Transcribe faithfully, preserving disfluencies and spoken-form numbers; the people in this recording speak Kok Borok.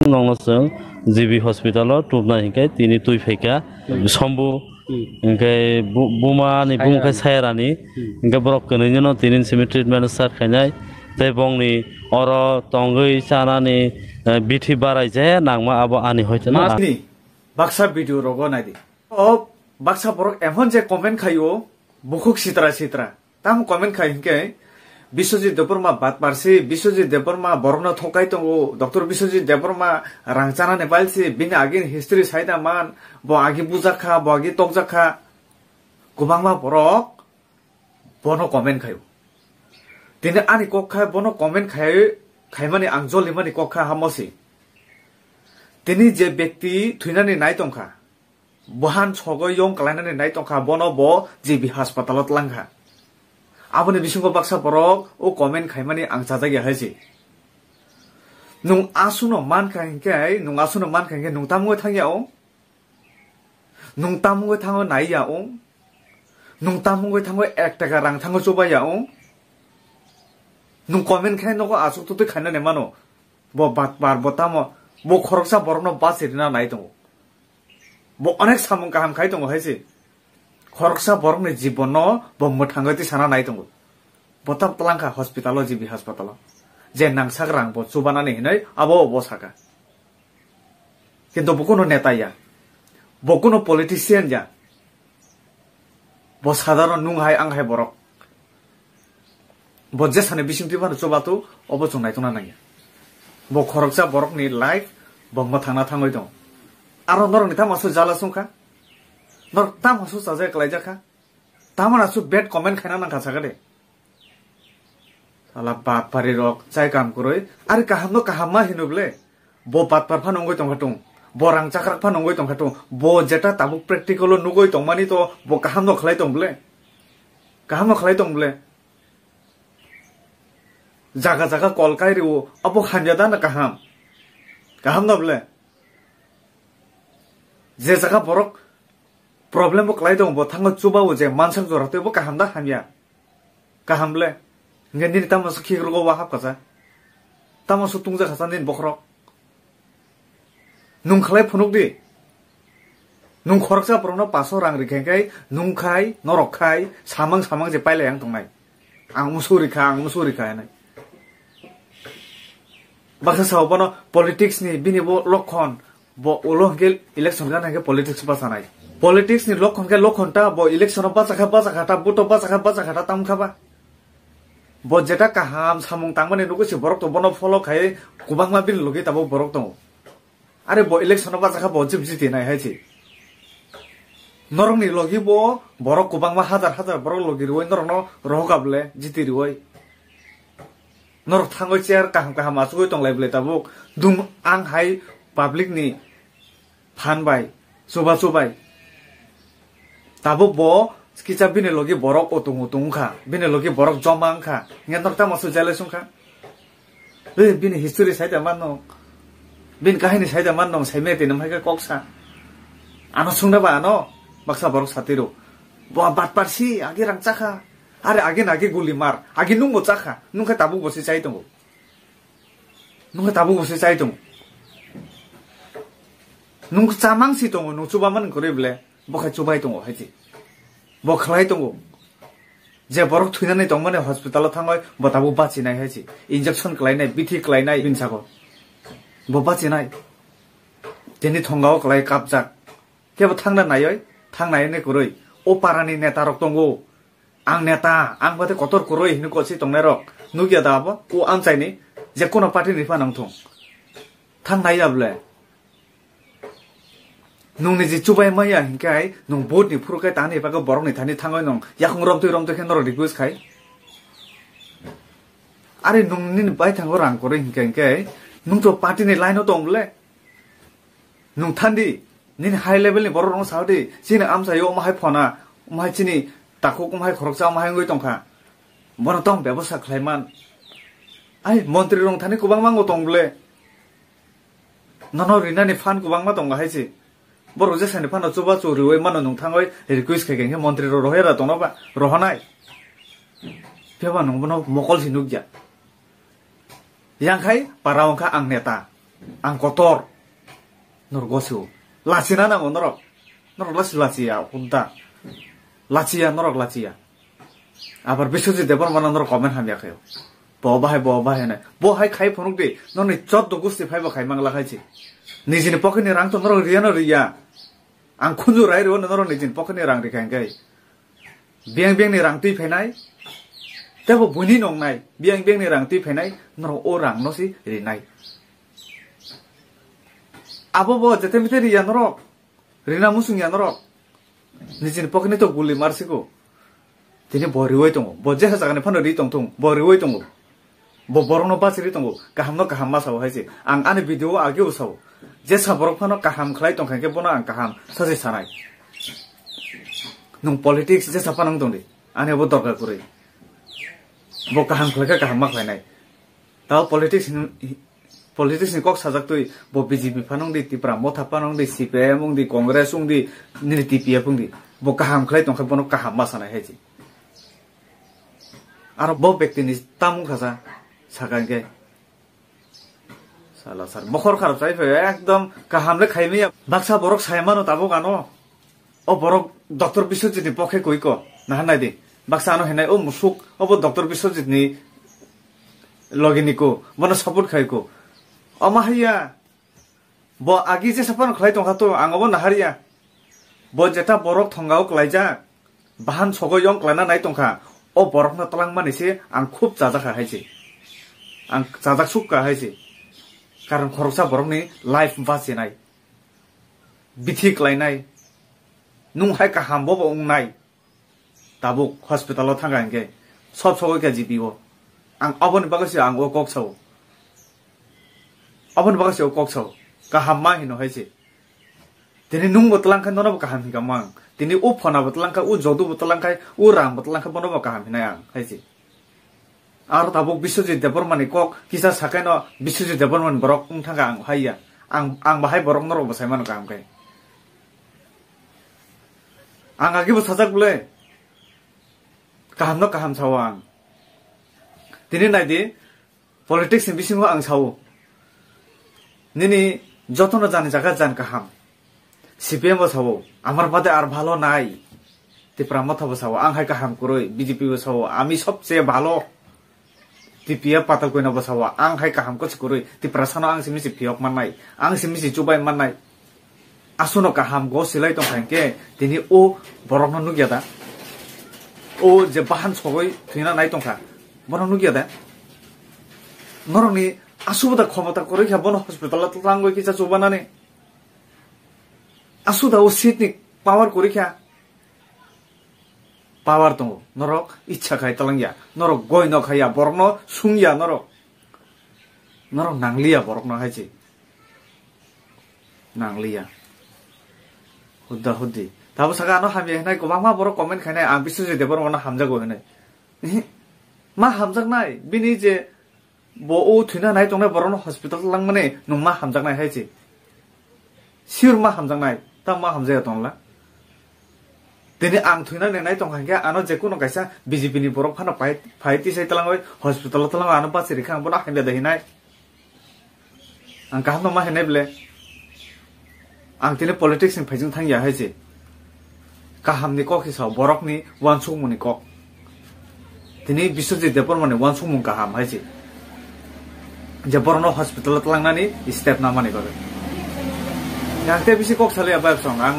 Nokno chwng G B hospital o tubnai hinkhe tini twi phaikha. Hmm. Sombu Hmm. hinkhe bu-, buma ni bumung khe Sayarani. Sayarani. Hmm. Hinkhe borok kwnwi no tini simi treatment start khainai. Tei bongni oro tongwi chanani, eh, bithi barai je nangma abo ani hoite no. Masni baksa video rogo naidi. O baksa borok emon je comment khaio, bukhuk sitra sitra. Tamo comment khai hinkhe, Biswajit Debbarma batparsi, Biswajit Debbarma borokno thokai tongo, Doctor Biswajit Debbarma rang chanani bailsi, bini agini history saida man, bo agi bujakha, bo agi tokjakha. Kwbangma borok bono comment khaio. Tini ani kok kha bono comment khai, khaimani ang jolimani kok kha hamosi. Tini je bekti thwinani nai tongkha, bohan sogo yong kalainani nai tongkha, bono bo G B hospital o tlangkha. Aboni bisingo baksa borok o comment khaimani ang chajak ya hai se. Nung asuno mankha hinkhe, nung asuno mankha hinkhe nung tamo wngwi thangya o? Nung tamo wngwi thango nai ya o? Nung tamo wngwi thango ek taka rang thango chubai ya o? Nung comment khai nogo aswk tutwi khainani mano. Bo batpar, bo tamo, bo khoroksa borokno bachirina nai tongo. Bo onek samung kaham khai tongo hai se. Khoroksa borokni jibono bo mwthangwi twi sana nai tongo. Bo tab tlangkha hospital o, G B hospital o. Je nangsak rang bo chubanani hinwi abo bo saka. Kintu bo kuno neta ya. Bo kuno politician ya. Bo sadharon nung hai ang hai borok. Bo jesani bisingtwi phano chubatu, obo chwng naitokna nangya. Bo khoroksa borokni life, bo mwthangna thangwi tongo. Aro norokni tamo aswk jala chwngkha? Norok tamo aswk chajak khlaijakha? Tamoni aswk bad comment khaina nangkha sakha de? Sala bad pari rok, chai kam kwrwi. Ari kahamno kaham ma hino ble? Bo batpar phano wngwi tongkha tung, bo rang chakrak phano wngwi tongkha tung, bo jeta tabuk practical o nugwi tongmani to bo kaham no khlai tong ble? Kaham no khlai tong ble? Jaga jaga kol kai rwo, abo hamya da na kaham? Kaham no ble? Je jaga borok problem bo khlai tong, bo thango chuba o je mansak jora tei bo kaham da hamya? Kaham ble. Hinkhe nini tamo se khikrok o wahap kasa. Tamo se tungja kasa nini bokhorok. Nung khlai phunuk di. Nung khoroksa borokno paso rang rikha khe nung khai, norok khai, samang samang je pailai ang tongnai. Ang musu rikha, ang musu rikha hinwi. Baksa sao bono politics ni bini bo lokhon, bo ulo hwnkhe election gana hwnkhe politics bachanai. Politics ni lokhon khe lokhon ta, bo election o bachakha bachakha ta, vote o bachakha bachakha ta, tamo kha ba? Bo jeta kaham samung tangmani nugwi se borok to bono follow khai kwbangma bini logi tabuk borok tongo. Are bo election o bachakha bo jib jiti nai hai se. Norokni logi bo borok kwbangma hajar hajar borok logi rwui norokno rohoka ble jiti rwui. Norok thangwi chair kaham kaham achugwi tonglai ble tabuk. Dum ang hai public ni phan bai, chuba chubai. Tabuk bo kisa bini logi borok utung utung wngkha, bini logi borok joma wngkha. Hinkhe norok tamo se jealous wngkha? Ei, bini history saida manno, bini kahini saida manno, saimaya tini hai khe kok sa. Ano sungna ba ano, baksa borok satiro. Bo batpar si, agi rang chakha. Are agi nagi guli mar, agi nungbo chakha, nungkhe tabuk bo se chai tongo. Nungkhe tabuk bo se chai tongo. Nung chamang si tongo, nung chuba man kwrwi ble, bo khai chubai tongo hai se. Bo khlai tongo. Je borok thwinani tongmani hospital o thangwi bo tabuk bachinai hai se. Injection klainai, bithi klainai bini sago. Bo bachinai. Tini thongao klai kapjak. Kebo thangna naioi, thang naioi ne kwrwi. O parani neta rok tongo. Ang neta, ang bade kotor kwrwi hinwi kosi tongnai rok. Nukya da abo? O amchaini je kono party ni phano wngthung. Thang nai ya ble. Nungni je chubai maya hinkhe ai, nung vote ni phuru khe tani bagwi borok ni thani thangwi nung yakung romtwi romtwi khe norok request khai. Are nung nini baithango rang kwrwi hinkhe hinkhe nung to party ni line o tong ble. Nung thandi, nini high level ni borok rokno sa di, chini amchaio omo hai phona, omo hai chini takhuk, omo hai khoroksa, omo hai wngwi tongkha. Bono tong bebosta khlai man. Ai, montri rok thani kwbangma wng tong ble. Nono rinani phan kwbangma tongo hai se. Borok jesani phano chuba chu riwi mano nung thangwi request khai khe montri rok rohoi ra tongno ba, rohonai. Pheba nung bono mokol si nukya. Yang khai para wngkha ang neta. Ang kotor. Norok gosio. Lachina nango norok. Norok lasi lachiya, hudda. Lachiya, norok lachiya. Abar Biswajit Debbarma no norok comment hamya khayo. Bo bahai, bo bahai nai. Bo hai khai phunuk di. Norni chot do gusti phai bo khai mangla khai chi. Nijini pocket ni rang to norok riya no riya. Ang khunju rai rw norok nijini pocket ni rang rikha hingkai. Biyang biyang ni rang twi phainai. Tebo buini nongnai. Biyang biyang ni rang twi phainai. Norok o rang no si rinai. Abo bo jete mite riya norok. Rina musung ya norok. Nijini pocket ni to guli marsigo. Tini bo riwai tongo. Bo jesa jagani phano ri tong thung. Bo riwai tongo. Bo borokno bachiri tongo. Kahamno kaham ma sao hai se. Ang ani video o ageo sao. Jesa borok phano kaham khlai tong kha khe bono ang kaham sachi sanai. Nwng politics jesa phano wng tong di. Ani bo dorkar kwrwi. Bo kaham khlai khe kaham ma khlainai. Tao politics hin-, politics ni kok sajak twi bo B J P phano wng di, Tipra Motha phano wng di, C P I M wng di, Congress wng di, nini T P F wng di. Bo kaham khlai tong khe bono kaham ma sanai hai se. Aro bo bektini tamung khasa saka hingke. Sala sar bokhor kharap chai phai ekdom kaham le khaimaya. Baksa borok sai mano tabuk ano. O borok Doctor Biswajit ni pokhe koi ko. Nahan nai di. Baksa ano hinai o musuk obo Doctor Biswajit ni logi ni ko. Bono support khai ko. Omo haiya. Bo agi jesa phano khlai tongkha to, ang obo nahariya. Bo jeta borok thongao klaijak, bahan sogo yong klaina nai tongkha, o borokno twlangmani se ang khub chajakha hai se. Ang chajak sukha hai se. Karon khoroksa borokni life bachinai, bithi klainai, nung hai kaham bobo wngnai. Tabuk hospital o thangkha hingke sob sogoi kha G P o. Ang aboni bagwi se ang o kok sao. Aboni bagwi se o kok sao. Kaham ma hino hai se. Tini nung bo twlang kha nono bo kaham hinka mang. Tini o phona bo twlang kha, o jodu bo twlang kha, o ram bo twlang kha bono bo kaham hinai ang hai se. Aro tabuk Biswajit Debbarma ni kok kisa sakai no Biswajit Debbarma ni borok wng thangkha ang hai ya. Ang, ang bahai borok norok bo sai mano kaham khe. Ang agi bo sajak bole. Kaham no kaham sao ang. Tini nai di, politics ni bisingo ang sao. Nini jotono jani jaga jan kaham. C P M bo sao, "Amar bade ar bhalo nai." Tipra Motha bo sao, "Ang hai kaham kwrwi." B J P bo sao, "Ami sobse bhalo." T P F patal koino bo sao, "Ang hai kaham kwchwk kwrwi." Tiprasano ang simi se phiyok mannai, ang simi se chubai mannai. Asuno kaham go silai tong kha hingke tini o borokno nukya da? O je bahan sogoi thwina nai tong kha, bono nukya da? Norokni asubo da khomota kwrwi kha bono hospital o twlangwi kisa chubanani? Asuda o seat ni power kwrwi kha? Power tongo, norok ichha khai twlangya, norok goi no khaiya, borokno sungya norok. Norok nangliya borokno hai se. Nangliya. Hudda huddi. Tabo saka ano hamya hinai kwbangma borok comment khainai, ang Biswajit Debbarma no hamjago hinai. Ehe. Ma hamjaknai, bini je bo o thwina nai tongnai borokno hospital langmani nwng ma hamjaknai hai se. Sure ma hamjaknai, ta ma hamjaya tongla. Tini ang thwina nenai tongkha hingke ano je kuno kaisa B J P ni borok phano phai, phai tisai twlangwi hospital o twlango ano bachiri kha ang bono hamya da hinai. Ang kaham no ma hinai ble. Ang tini politics ni phaijing thangya hai se. Kaham ni kok kisa borok ni uansukmung ni kok. Tini Biswajit Debbarma ni uansukmung kaham hai se. Je borok no hospital o twlangnani step namani bagwi. Yang te bisi kok salai abai song ang.